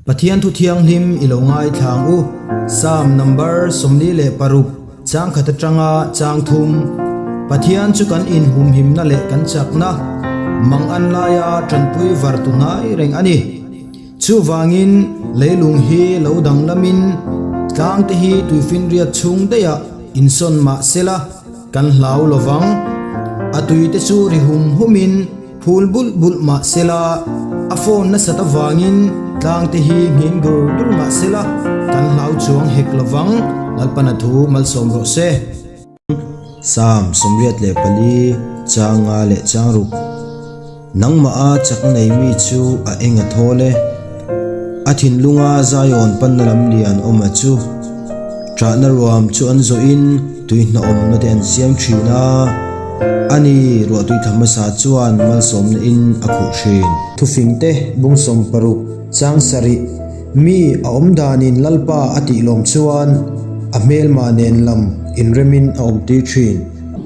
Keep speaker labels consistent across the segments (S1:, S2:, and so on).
S1: Pathian thu thianghlim i lo ngaithla ang u. Psalm number 46 chang khat atanga chang thum. Pathian chu kan inhumhimna leh kan chakna mang an laia tanpui var tu hnai reng a ni. Chuvangin leilung hi lo danglamin tlangte hi tuifinriat chhung daihah insawn mah sela kan hlau lovang. A tuite chu ri hum humin phul bulh bulh mah sela a phone nasat avangin tlangte hi nghin dur dur mah sela kan hlau chuang hek lovang. Lalpana thu malsawm rawh se. Psalm 84 chang nga leh chang ruk. Nangmah a chak nei mi chu a eng a thawl e. A thinlunga Zion panna lam lian awm a chu. Ṭahna ruam chu an zawhin tui hnawmna te an siam thin a. Ani ruahtui thla hmasa chuan malsawmna in a khuh thin. Thufingte bung 60 chang sarih Mi a awm danin Lalpa a tih lawm chuan a hmelma nen lam inremin a awm tir thin.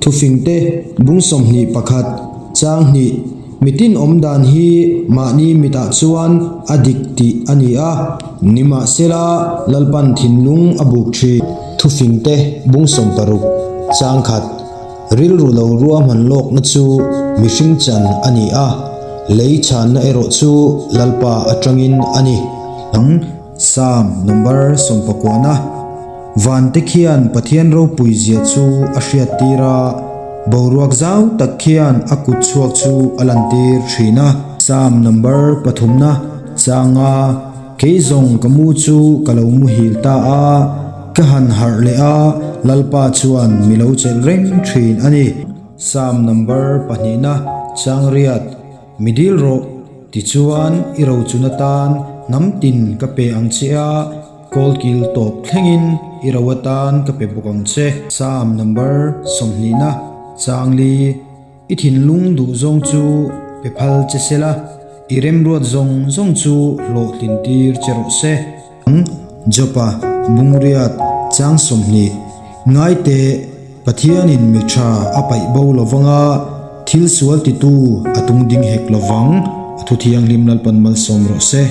S1: Thufingte bung 21 chang hnih mitin awm dan hi mahni mitah chuan a dik tih a ni a, nimahsela Lalpan thinlung a buk thin. Thufingte bung 60 chang khat rilru lo ruahman lawkna chu mihring chan a ni a, lei chhanna erawh chu Lalpa atangin a ni. Ang Psalm number 99 Vante khian Pathian ropui zia chu a hriat tir a, boruak zau tak khian a kut chhuak chu a lantir thin a. Psalm number pathumna changa kei zawng ka mu chu ka lo muhil ta a, ka han harh leh a, Lalpa chuan mi lo chelh reng thin a ni. Psalm number pahnihna chang riat mi dil rawh tichuan i rochun atan hnam tin ka pe ang che a, kawlkil tawp thlengin i ro atan ka pe bawk ang che. Psalm number 20na chang li i thinlung duh zawng chu pe phal che sela, i remruat zawng zawng chu hlawhtlin tir che rawh se. Jopa bungriat chang 20 ngaite Pathianin mi tha a paih bo lovanga thil sual titu a tung ding hek lovang a thu thianghlim Lalpan malsawm rawh se.